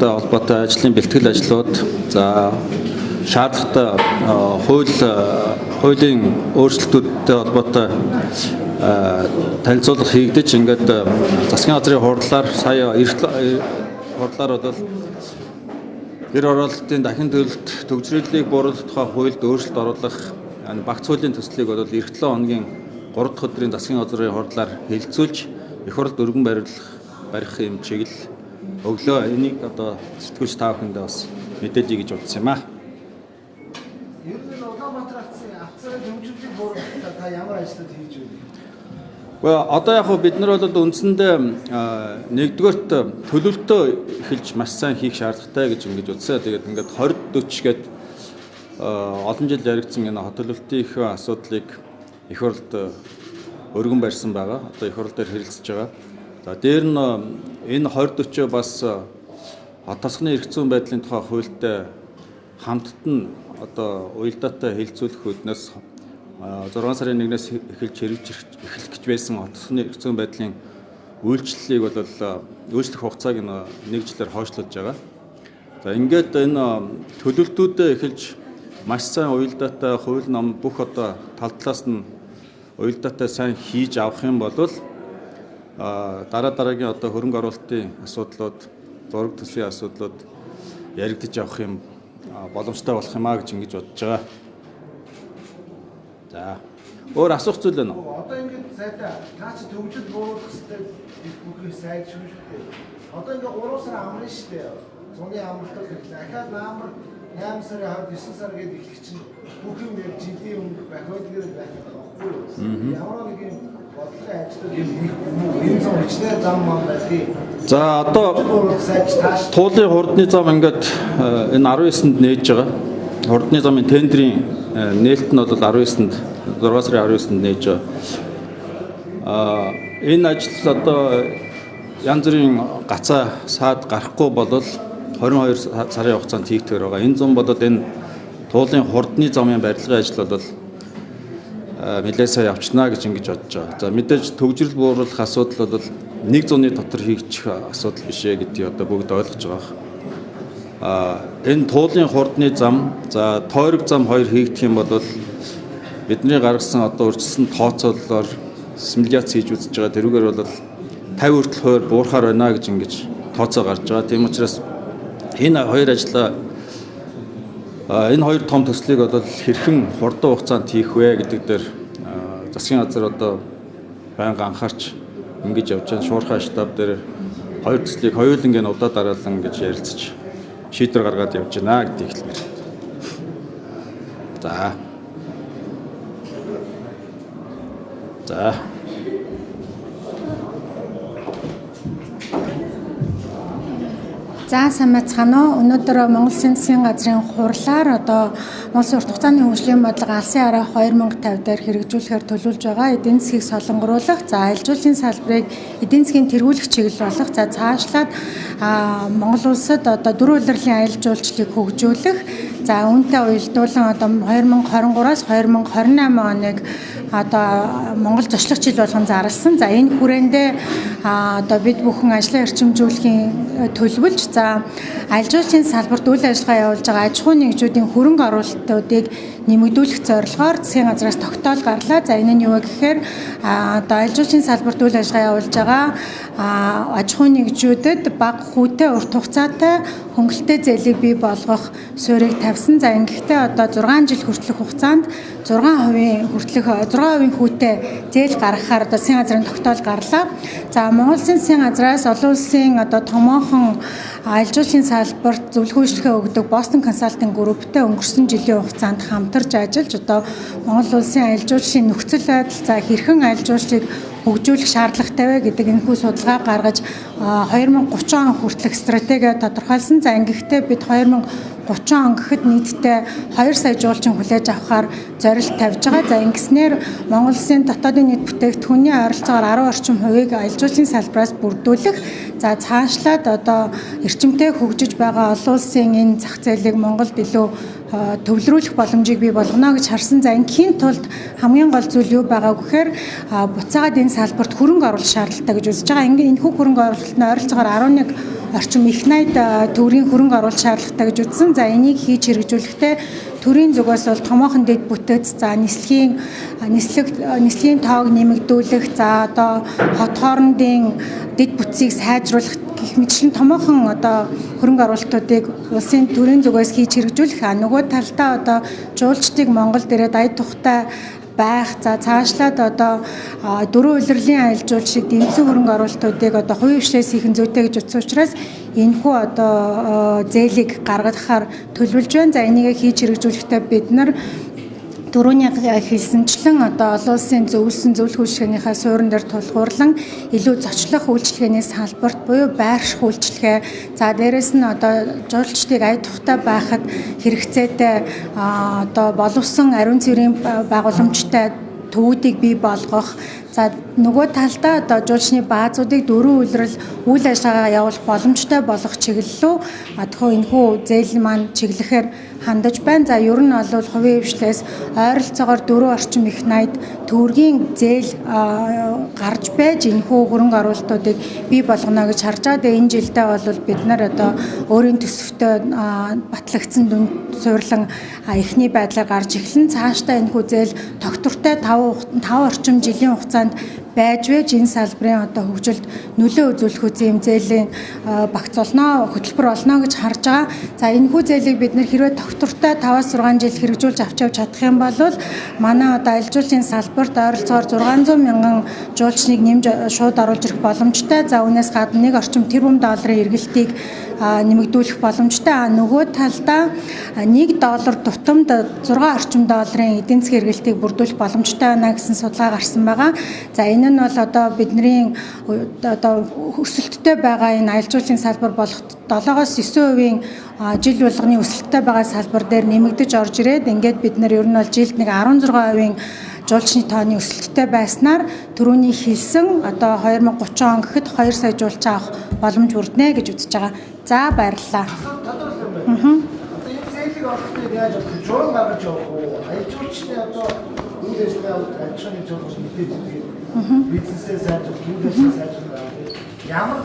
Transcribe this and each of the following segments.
Холбоотой ажлын бэлтгэл ажлууд, за шаардлагатай хуулийн өөрчлөлтүүдтэй холбоотой танилцуулга хийгдэж, ингээд засгийн газрын хурлаар сая хурлаар бол гэр хорооллын дахин төлөлт төгжрэлийг бууруулах тухай хуульд өөрчлөлт оруулах багц хуулийн төслийг бол эх 7 хоногийн 3 дахь өдрийн засгийн газрын хурлаар хэлэлцүүлж их хурлд өргөн барих юм чиглэл өглөө. Энийг одоо сэтгүүлч та бүхэндээ бас мэдээлье гэж бодсон юм аа. Ер нь Улаанбаатар авцсан төгжрөлийг бууруулах та ямар ажлууд хийж байна? Гэхдээ одоо яг бид нар бол үндсэндээ нэгдүгээрт төлөлтөө эхэлж маш сайн хийх шаардлагатай гэж ингэж үзсэн. Тэгээд ингээд 20 40 гээд олон жил яригдсан энэ хот төлөлтийн их асуудлыг их хурлд өргөн барьсан байгаа. Одоо их хурл дээр хэрэлцэж байгаа. За дээр нь энэ 20 40 бас хот тосгоны эрх зүйн байдлын тухай хуультай хамтд нь одоо уялдаатай хэлэлцүүлэх үүднээс 6 сарын 1-ээс эхэлж хэрэгжих эхлэх гэж байсан хот тосгоны эрх зүйн байдлын үйлчлэлийг бол үйлчлэх хугацааг нэг жилээр хойшлуулж байгаа. За ингээд энэ төлөлтүүдээ эхэлж маш сайн уялдаатай хууль ном бүх одоо тал талаас нь уялдаатай сайн хийж авах юм бол дараа дараагийн одоо хөрөнгө оруулалтын асуудлууд, зураг төсвийн асуудлууд яригдаж авах юм боломжтой болох юм а гэж ингэж бодож байгаа. За өөр асуух зүйл байна уу? Одоо ингээд сайдаа та чи төгжил бууруулах хэрэгтэй их бүхий сайд шүү дээ. Одоо ингээд 3 сар амрна шүү дээ. Зуны амралтууд эхэлнэ. Ахаад наамар 8 сарын 29 сар гээд эхлэх чинь бүх юм яг жилийн өмнөх бахиодгээр байх гэдэг байхгүй юу? Ямар нэг юм бодлогын ажлууд юм хийх юм уу? Энэ зам хичнээн зам мам байдгийг. За одоо туулын хурдны зам ингээд энэ 19-нд нээж байгаа. Хурдны замын тендрийн нээлт нь бол 19-нд 6 сарын 19-нд нээж байгаа. Энэ ажил одоо янз бүрийн гацаа саад гарахгүй болол 22 сарын хугацаанд хийгдэхээр байгаа. Энэ зам бол энэ туулын хурдны замын барилгын ажил бол нэлээд сайн явчихна гэж ингэж бодож байгаа. За мэдээж төгжрөл бууруулах асуудал бол нэг зуны дотор хийгдэх асуудал биш ээ гэдгийг одоо бүгд ойлгож байгаа. Энэ туулын хурдны зам, за тойрог зам хоёр хийгдэх юм бол бидний гаргасан одоо урьдчилсан тооцоололоор симуляц хийж үзэж байгаа. Тэрүүгээр бол 50 хүртэл хувиар буурахаар байна гэж ингэж тооцоо гарч байгаа. Тийм учраас энэ хоёр ажлаа энэ хоёр том төслийг бол хэрхэн хурдан хугацаанд хийх вэ гэдэг дээр засгийн газар одоо байнга анхаарч ингэж явж байгаа. Шуурхай штаб дээр хоёр төслийг хоёуланг нь удаа дараалан гэж ярилцаж шийдвэр гаргаад явж байна гэдгийг хэлмээр. За. За. За сайн байцгаана уу. Өнөөдөр Монгол Улсын засгийн газрын хурлаар одоо Монгол Улсын урт хугацааны хөгжлийн бодлого алсын арга 2050 дээр хэрэгжүүлэхээр төлөвлөж байгаа эдийн засгийг солонгоруулах, за аялал жуулчлалын салбарыг эдийн засгийн тэргүүлэх чиглэл болох, за цаашлаад Монгол улсад одоо дөрвөн улирлын аялал жуулчлалыг хөгжүүлэх, за үүнтэй уялдуулан одоо 2023-аас 2028 оныг одоо Монгол зочлох жил болгон зарласан. За энэ хүрээндээ одоо бид бүхэн ажлаа эрчимжүүлэхийн төлөвлөж, за аялал жуулчлалын салбарт үйл ажиллагаа явуулж байгаа аж ахуйн нэгжүүдийн хөрөнгө оруулалтуудыг нэмэгдүүлэх зорилгоор засгийн газраас тогтоол гарлаа. За энэ нь юу вэ гэхээр одоо аялал жуулчлалын салбарт үйл ажиллагаа явуулж байгаа аж ахуйн нэгжүүдэд бага хүүтэй урт хугацаатай хөнгөлөлттэй зээлийг бий болгох суурийг тавьсан. За ингэхдээ одоо 6 жил хүртэлх хугацаанд 6% хүртэлх 6% хүүтэй зээл гаргахаар одоо засгийн газрын тогтоол гарлаа. За Монгол Улсын засгийн газраас олон улсын одоо томоохон аялал жуулчлалын салбарт зөвлөх үйлчилгээ өгдөг Boston Consulting Group-тэй өнгөрсөн жилийн хугацаанд хамтарч ажиллаж одоо Монгол Улсын аялал жуулчлалын нөхцөл байдал, за хэрхэн аялал жуулчлалыг хөгжүүлэх шаардлагатай вэ гэдэг энэхүү судалгаа гаргаж 2030 он хүртэлх стратеги тодорхойлсон. За ингэхдээ бид 2030 он гэхэд нийтдээ 2 сая жуулчин хүлээж авахар зорилт тавьж байгаа. За ингэснээр Монгол Улсын дотоодын нийт бүтээгдэхүүний ойролцоогоор 10 орчим хувийг аялал жуулчлалын салбараас бүрдүүлэх, за цаашлаад одоо эрчимтэй хөгжиж байгаа олон улсын энэ зах зээлийг Монголд илүү төвлөрүүлэх боломжийг бий болгоно гэж харсан. За ингээхийн тулд хамгийн гол зүйл юу байгаа гэхээр буцаагаад энэ салбарт хөрөнгө оруулах шаардлагатай гэж үзэж байгаа. Ингээ энэхүү хөрөнгө оруулалт нь ойролцоогоор 11 орчим их найд төгрөгийн хөрөнгө оруулалт шаардлагатай гэж үзсэн. За, энийг хийж хэрэгжүүлэхдээ төрийн зүгээс бол томоохон дэд бүтэц, за нислэг нислэгийн тоог нэмэгдүүлэх, за одоо хот хоорондын дэд бүтцийг сайжруулах гэх мэтчлэн томоохон одоо хөрөнгө оруулалтуудыг улсын төрийн зүгээс хийж хэрэгжүүлэх. А нөгөө талдаа одоо жуулчдыг Монголд ирээд ая тухтай байх, за цаашлаад одоо дөрвөн улирлын аялал жуулчлалыг дэмжсэн хөрөнгө оруулалтуудыг одоо хувийн хвшлээс хийх нь зүйтэй гэж утсан учраас энэхүү одоо зээлийг гаргахаар төлөвлөж байна. За, энийг хийж хэрэгжүүлэхдээ бид нар түрүүний хэлсэнчлэн одоо олон улсын зөвлөсөн зөвлөх үйлчилгээнийхээ суурин дээр тулгуурлан илүү зочлох үйлчилгээний салбарт буюу байрших үйлчилгээ, за дээрэс нь одоо жуулчдыг ая тухтай байхад хэрэгцээтэй одоо боловсон ариун цэврийн байгууламжтай төвүүдийг бий болгох, за нөгөө талдаа одоо жуулчны баазуудыг дөрвөн улирал үйл ажиллагаа явуулах боломжтой болгох чиглэл рүү тэгэхээр энэхүү зээл маань чиглэхээр хандаж байна. За, ер нь бол хувийн хвшлээс ойролцоогоор 4 орчим их 80 төгрөгийн зээл гарч байж энэхүү хөрөнгө оруулалтуудыг бий болгоно гэж харж байгаа. Тэгээ энэ жилдээ бол бид нар одоо өөрийн төсөвтөө батлагдсан дүн суурлан эхний байдлаар гарч эхэлнэ. Цаашдаа энэхүү зээл тогтвортой 5 орчим жилийн хугацаанд байж энэ салбарын одоо хөгжилд нөлөө үзүүлэх үзэн юм зээлийн багц болно, хөтөлбөр болно гэж харж байгаа. За, энэхүү зээлийг бид нар хэрвээ тогтвортой 5-6 жил хэрэгжүүлж авч явж чадах юм бол манай одоо аялал жуулчлалын салбарт ойролцоогоор 600 мянган жуулчныг нэмж шууд оруулж ирэх боломжтой. За, үүнээс гадна 1 орчим тэрбум долларын эргэлтийг нэмэгдүүлэх боломжтой. А нөгөө талдаа 1 доллар тутамд 6 орчим долларын эдийн засгийн эргэлтийг бүрдүүлэх боломжтой байна гэсэн судалгаа гарсан байгаа. За, энэ нь бол одоо бидний одоо өсөлттэй байгаа энэ аялал жуулчлалын салбар болох 7-оос 9% жил болгоны өсөлттэй байгаа салбар дээр нэмэгдэж орж ирээд, ингээд бид нар ер нь бол жилд нэг 16% жуулчны тооны өсөлттэй байснаар түрүүний хэлсэн одоо 2030 он гэхэд 2 сая жуулчин авах боломж бүрднэ гэж үзэж байгаа. За, баярлалаа. Тодорхой юм байна. Одоо энэ зээлийг олохдоо яаж болох вэ? Журам гаргаж явах уу? Аялал жуулчны одоо үйл ажиллагаа аж ахуйн чуулган мэдээж тэгээд бизнесээ сайжруулах, үйл ажиллагаа сайжруулах ямар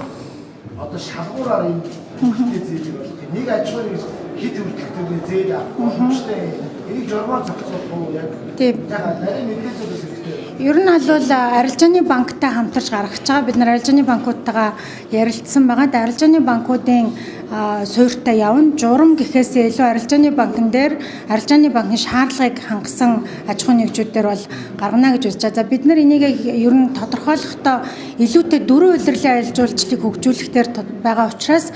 одоо шалгуураар энэ хөнгөлөлтэй зээлийг олох юм? Нэг аж ахуйн хэд хүртэлх төгрөгийн зээл авах боломжтой? Энийг журмаар зохицуулах уу яг? Тийм. Яг нарийн мэдээлэл бас хэрэгтэй. Ер нь бол арилжааны банктай хамтарч гаргаж байгаа. Бид нар арилжааны банкудтайгаа ярилцсан байгаа. Тэгээ арилжааны банкуудын суурьтай явна. Журам гэхээсээ илүү арилжааны банкн дээр арилжааны банкны шаардлагыг хангасан аж ахуйн нэгжүүдээр бол гаргана гэж үзэж байгаа. За, бид нар энийг ер нь тодорхойлохдоо илүүтэй дөрвөн улирлын аялал жуулчлалыг хөгжүүлэх дээр байгаа учраас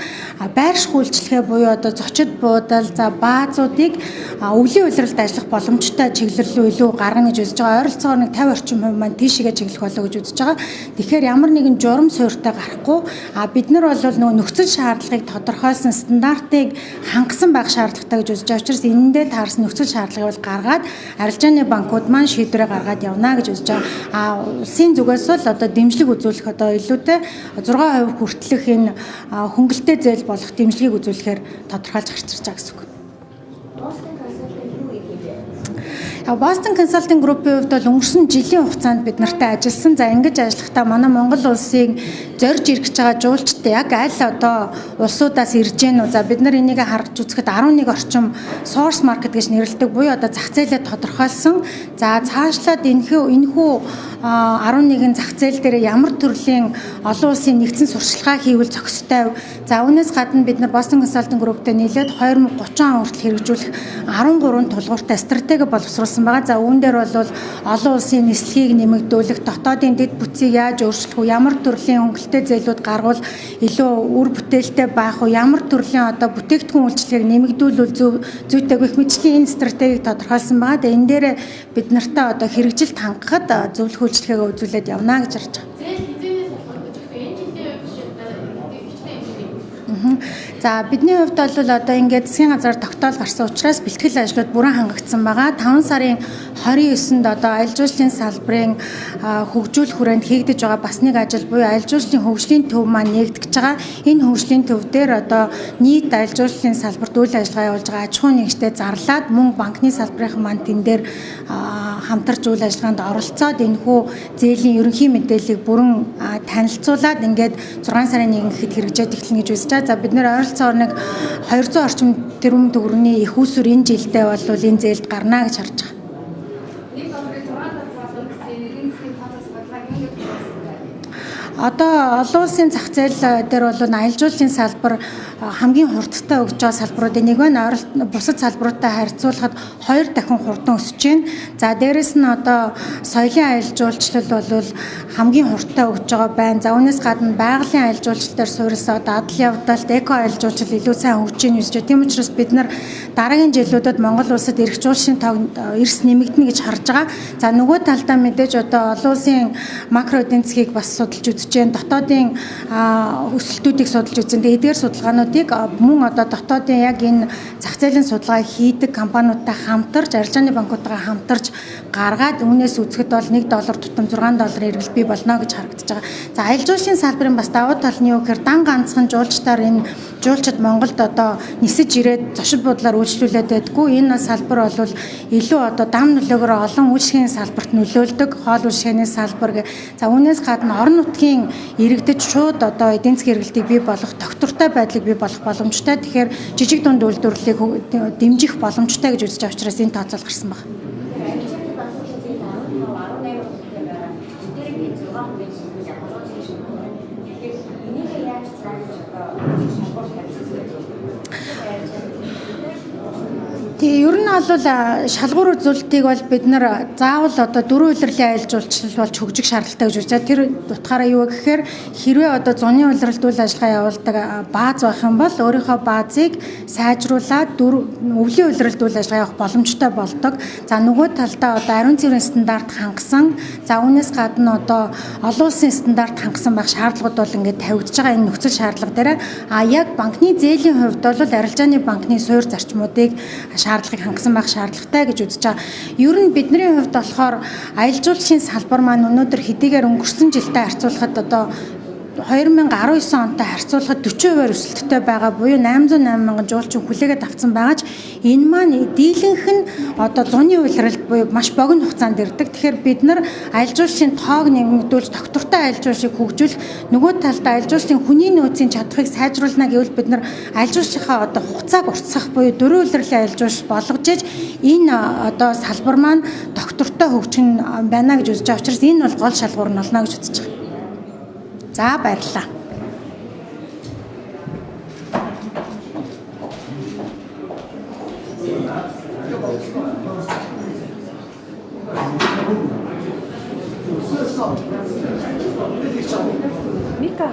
байрших үйлчилгээ буюу одоо зочид буудал, за баазуудыг өвлийн улиралд ажиллах боломжтой чиглэл рүү илүү гаргана гэж үзэж байгаа. Ойролцоогоор нэг 50 орчим хувь маань тийшээгээ чиглэх болоо гэж үзэж байгаа. Тэгэхээр ямар нэгэн журам суурьтай гарахгүй, а бид нар бол нөгөө нөхцөл шаардлагыг тодорхойлсон, стандартыг хангасан байх шаардлагатай гэж үзэж байгаа учраас энэндээ таарсан нөхцөл шаардлагыг бол гаргаад арилжааны банкуд маань шийдвэрээ гаргаад явна гэж үзэж байгаа. А улсын зүгээс бол одоо дэмжлэг үзүүлэх, одоо илүүтэй 6% хүртэлх энэ хөнгөлөлтэй зээл болох дэмжлэгийг үзүүлэхээр тодорхойлж гарч ирж байгаа гэсэн үг. Boston Consulting юу хийх вэ? Boston Consulting Group-ийн хувьд бол өнгөрсөн жилийн хугацаанд бид нартай ажилласан. За, ингэж ажиллахдаа манай Монгол улсын зорж ирэх гэж байгаа жуулчид яг аль одоо улсуудаас ирж гэнэ үү? За, бид нар энийг харж үзэхэд 11 орчим source market гэж нэрлэдэг буюу одоо зах зээлээ тодорхойлсон. За, цаашлаад энэхүү 11 зах зээл дээр ямар төрлийн олон улсын нэгдсэн сурчлагаа хийвэл зохистой вэ? За, үүнээс гадна бид нар Boston Consulting Group-тэй нийлээд 2030 он хүртэл хэрэгжүүлэх 13 тулгууртай стратеги боловсруулсан байгаа. За, үүн дээр бол олон улсын нислэгийг нэмэгдүүлэх, дотоодын дэд бүтцийг яаж өөрчлөх вэ? Ямар төрлийн хөнгөлөлтэй зээлүүд гаргавал илүү үр бүтээлтэй байх вэ? Ямар төрлийн одоо бүтээгдэхүүн үйлчилгээг нэмэгдүүлвэл зүйтэй гэх мэтчлийн энэ стратегийг тодорхойлсон байгаа. Тэгээ энэ дээр бид нартай одоо хэрэгжилт хангахад зөвлөх үйлчилгээгээ үзүүлээд явна гэж харж байгаа. Зээл хэзээнээс олгогдож өгөх вэ? Энэ жилийн үед биш одоо хичнээн хэмжээний. За, бидний хувьд бол одоо ингээд засгийн газар тогтоол гарсан учраас бэлтгэл ажлууд бүрэн хангагдсан байгаа. 5 сарын 29-нд одоо аялал жуулчлалын салбарын хөгжүүлэх хүрээнд хийгдэж байгаа бас нэг ажил буюу аялал жуулчлалын хөгжлийн төв маань нээгдэж байгаа. Энэ хөгжлийн төв дээр одоо нийт аялал жуулчлалын салбарт үйл ажиллагаа явуулж байгаа аж ахуйн нэгжтэй зарлаад, мөн банкны салбарын маань тэн дээр хамтарч үйл ажиллагаанд оролцоод, энэхүү зээлийн ерөнхий мэдээллийг бүрэн танилцуулаад, ингээд 6 сарын 1 гэхэд хэрэгжээд эхэлнэ гэж үзэж байгаа. За, бид нар ойролцоогоор нэг 200 орчим тэрбум төгрөгийн их усүр энэ жилдээ бол энэ зээлд гарна гэж харж байгаа. 1 долларын 6 доллар гэсэн эдийн засгийн тооцоос бодлогыг юу гэж бодсон бэ? Одоо олон улсын зах зээл дээр бол аялал жуулчлалын салбар хамгийн хурдтай өгж байгаа салбаруудын нэг байна. Бусад салбаруудтай харьцуулахад хоёр дахин хурдан өсөж байна. За, дээрэс нь одоо соёлын аялал жуулчлал бол хамгийн хурдтай өгж байгаа байна. За, үүнээс гадна байгалийн аялал жуулчлал дээр суурилсан одоо адал явдалт, эко аялал жуулчлал илүү сайн хөгжиж байна гэж. Тийм учраас бид нар дараагийн жилүүдэд Монгол улсад эрх жуулчдын тоо эрс нэмэгдэнэ гэж харж байгаа. За, нөгөө талдаа мэдээж одоо олон улсын макро эдийн засгийг бас судалж үзэж байна. Дотоодын өсөлтүүдийг судалж үзэн. Тэгээ эдгээр судалгаануудыг мөн одоо дотоодын яг энэ зах зээлийн судалгаа хийдэг компаниудтай хамтарч, арилжааны банкудтайгаа хамтарч гаргаад, үүнээс үзэхэд бол 1 доллар тутам 6 доллар эргэлт бий болно гэж харагдаж байгаа. За, аялал жуулчлалын салбарын бас давуу тал нь юу гэхээр дан ганцхан жуулчдаар энэ жуулчид Монголд одоо нисэж ирээд зочид буудлаар үйлчлүүлээд байдаггүй. Энэ салбар бол илүү одоо дам нөлөөгөөр олон үйлчлэгийн салбарт нөлөөлдөг, хоол үйлчлэгээний салбар. За, үүнээс гадна орон нутгийн иргэдэд шууд одоо эдийн засгийн эргэлтийг бий болгох, тогтвортой байдлыг бий болгох боломжтой. Тэгэхээр жижиг дунд үйлдвэрлэлийг дэмжих боломжтой гэж үзэж байгаа учраас энэ тооцоол гарсан байна. Тэгэхээр арилжааны банкны зээл 15 18% байгаа. Эдгээр би 6% шийдвэр авах гэж байна. Тэгэхээр энийг яаж зааж одоо шалгуур тавьсан бэ? Тэгээ ер нь бол шалгуур үзүүлэлтийг бол бид нар заавал одоо дөрвөн улирлын аялал жуулчлал болж хөгжих шаардлагатай гэж үзэж байгаа. Тэр утгаараа юу гэхээр хэрвээ одоо зуны улиралд үйл ажиллагаа явуулдаг бааз байх юм бол өөрийнхөө баазыг сайжруулаад өвлийн улиралд үйл ажиллагаа явах боломжтой болдог. За, нөгөө талдаа одоо ариун цэврийн стандарт хангасан. За, үүнээс гадна одоо олон улсын стандарт хангасан байх шаардлагууд бол ингээд тавигдж байгаа энэ нөхцөл шаардлага дээр. А яг банкны зээлийн хувьд бол арилжааны банкны суурь зарчмуудыг шаардлагыг хангасан байх шаардлагатай гэж үзэж байгаа. Ер нь бидний хувьд болохоор аялал жуулчлалын салбар маань өнөөдөр хэдийгээр өнгөрсөн жилтэй харьцуулахад, одоо 2019 онтой харьцуулахад 40% өсөлттэй байгаа буюу 808 мянган жуулчин хүлээгээд авсан байгаа ч энэ маань дийлэнх нь одоо зуны улиралд буюу маш богино хугацаанд ирдэг. Тэгэхээр бид нар аялал жуулчлалын тоог нэмэгдүүлж, тогтвортой аялал жуулчлалыг хөгжүүлэх, нөгөө талдаа аялал жуулчлалын хүний нөөцийн чадварыг сайжруулна гэвэл бид нар аялал жуулчлалынхаа одоо хугацааг уртсах буюу дөрвөн улирлын аялал жуулчлал болгож иж энэ одоо салбар маань тогтвортой хөгжих нь байна гэж үзэж байгаа учраас энэ бол гол шалгуур нь болно гэж үзэж байгаа. За, баярлалаа. Мика.